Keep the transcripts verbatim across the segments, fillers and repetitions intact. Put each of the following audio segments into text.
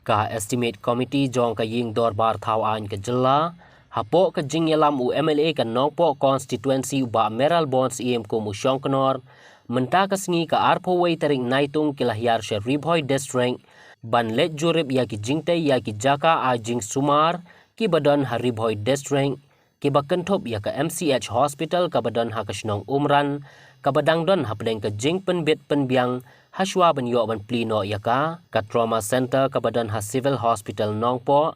Ka Estimate Committee jong ka Ïing Dorbar Thaw Aiñ ka Jylla, hapoh ka jingïalam u M L A ka Nongpoh Constituency u Bah Mayralborn Syiem kum u Shongknor, mynta ka sngi ka arphew wei tarik Naitung ki la hiar sha Ri Bhoi District, ban leit jurip ïa ki jingtei ïa ki jaka ai jingsumar, kiba don ha Ri Bhoi District, kiba kynthup ïa ka M C H Hospital kaba don ha ka shnong Umran, kaba dang don hapdeng ka jingpynbit pynbiang, hashwa ban ïoh ban plie noh ïa ka, ka Trauma Center kaba don ha Civil Hospital Nongpoh,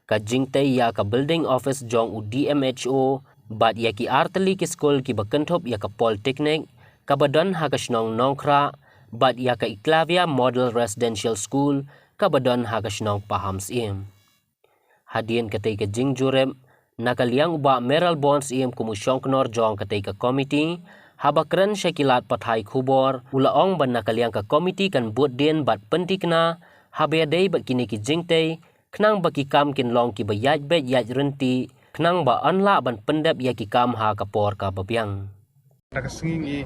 ka jingtei ïa ka building office jong u D M H O, bad ïa ki artylli ki skul kiba kynthup ïa ka Polytechnic, kaba don ha ka shnong Nongkhrah, bad ïa ka Eklavya Model Residential School, kaba don ha ka shnong Pahamsyiem. Hadien katei ka jingjurip, na ka liang u Bah Mayralborn Syiem kum u Shongknor jong katei ka committee, haba kren sha ki lad pathai khubor, u la ong ba na ka liang ka committee kan bud dien bad pyntikna, haba ïadei bad kine ki jingtei, khnang ba ki kam kin long kiba ïaid beit ïaid ryntih, khnang ba yn lah ban pyndep ïa ki kam ha ka por kaba biang. Na ka sngi ngi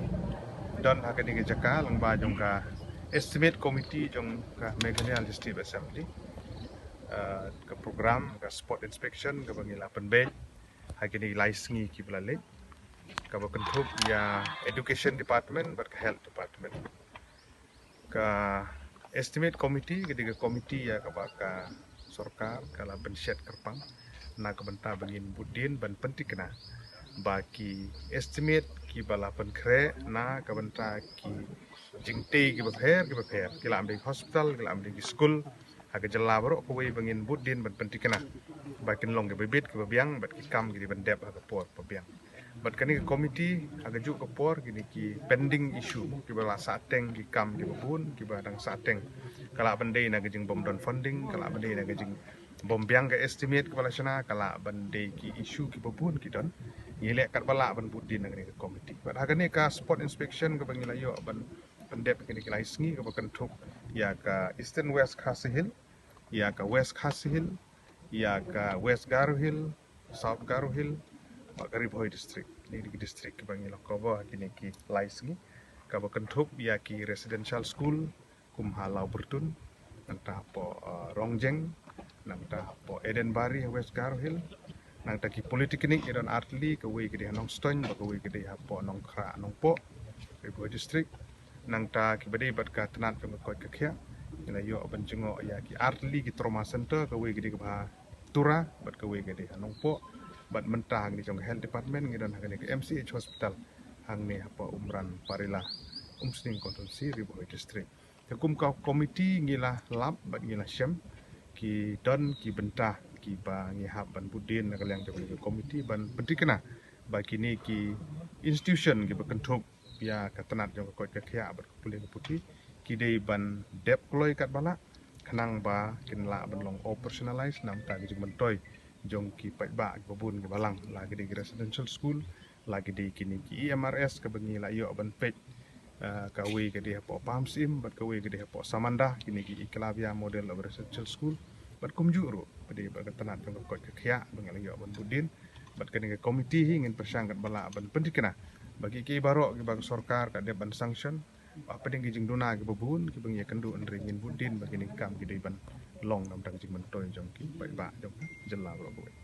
don ha kane ka jaka lyngba jong ka Estimate Committee jong ka Meghalaya Legislative Assembly. Uh, ka program, ka spot inspection, kaba ngi la pynbeit ha kine ki lai sngi kiba la leit, kaba kynthup ïa Education Department bad ka Health Department. Ka Estimate Committee ka dei ka committee ïa kaba ka sorkar ka la pynshet kyrpang na ka bynta ba ngin bud dien ban pyntikna ba ki estimate kiba la pynkhreh na ka bynta ki jingtei kiba pher kiba pher, ki la ym dei hospital, ki la ym dei ki skul, ha ka jylla baroh kawei ba ngin bud dien ban pyntikna ba kin long kiba bit kiba biang bad ki kam ki dei ban dep ha ka por ba biang. Bad kane ka committee ha ka juh ka por kine ki pending issue kiba la sahteng, ki kam kiba bun kiba dang sahteng, ka lah ban dei na ka jingbym don funding, ka lah ban dei na ka jingbym biang ka estimate kaba la shna, ka lah ban dei ki issue kiba bun ki don. Ngi leh katba lah ban bud dien na kane ka committee. Bad ha kane ka spot inspection kaba ngi la ïoh ban pyndep kine ki lai sngi kaba kynthup ïa ka Eastern West Khasi Hills, ïa ka West Khasi Hills, ïa ka West Garo Hills, South Garo Hills, bad ka Ri Bhoi District. Kine ki district kiba ngi la cover ha kine ki lai sngi, kaba kynthup ïa ki residential school kum ha Lawbyrtun, nangta hapoh, uh, Rongjeng, nangta hapoh Edenbari ha West Garo Hills, nangta ki polytechnic ngi don artylli, kawei ka dei ha Nongstoiñ bad kawei ka dei hapoh Nongkhrah Nongpoh, Ri Bhoi District. Nangta kiba dei bad ka tnat jong ka koit ka khiah, ngi la ïoh ban jngoh ïa ki artylli ki trauma center, kawei ka dei kaba ha Tura bad kawei ka dei ha Nongpoh. Bad mynta hangne jong ka Health Department ngi don ha kane ka M C H Hospital hangne hapoh Umran Parila, Umsning Constituency, Ri Bhoi District. Te kum ka committee ngi la lap bad ngi la shem ki don ki bynta kiba ngi hap ban bud dien na ka liang jong ka committee ban pyntikna ba kine ki institution kiba kynthup ïa ka tnat jong ka koit ka khiah bad ka pule ka puthi ki dei ban dep kloi katba lah, khnang ba kin lah ban long operationalize na ka bynta ka jingmyntoi jong ki paidbah kiba bun kiba lang, la ki dei ki residential school, la ki dei kine ki E M R S kaba ngi la ïoh ban peit, uh, kawei ka dei hapoh Pahamsyiem bad kawei ka dei hapoh Samanda, kine ki Eklavya Model of Residential School, bad kumjuh ruh ba dei bad ka tnat jong ka koit ka khiah ba ngi la ïoh ban bud dien. Bad kane ka committee hi ngin pyrshang katba lah ban pyntikna ba ki ki baroh kiba ka sorkar ka dep ban sanction, ba hapdeng ki jingduna kiba bun kiba ngi ïakynduh, hynrei ngin bud dien ba kine ki kam ki dei ban long na ka bynta ka jingmyntoi jong ki paidbah jong ka jylla baroh kawei.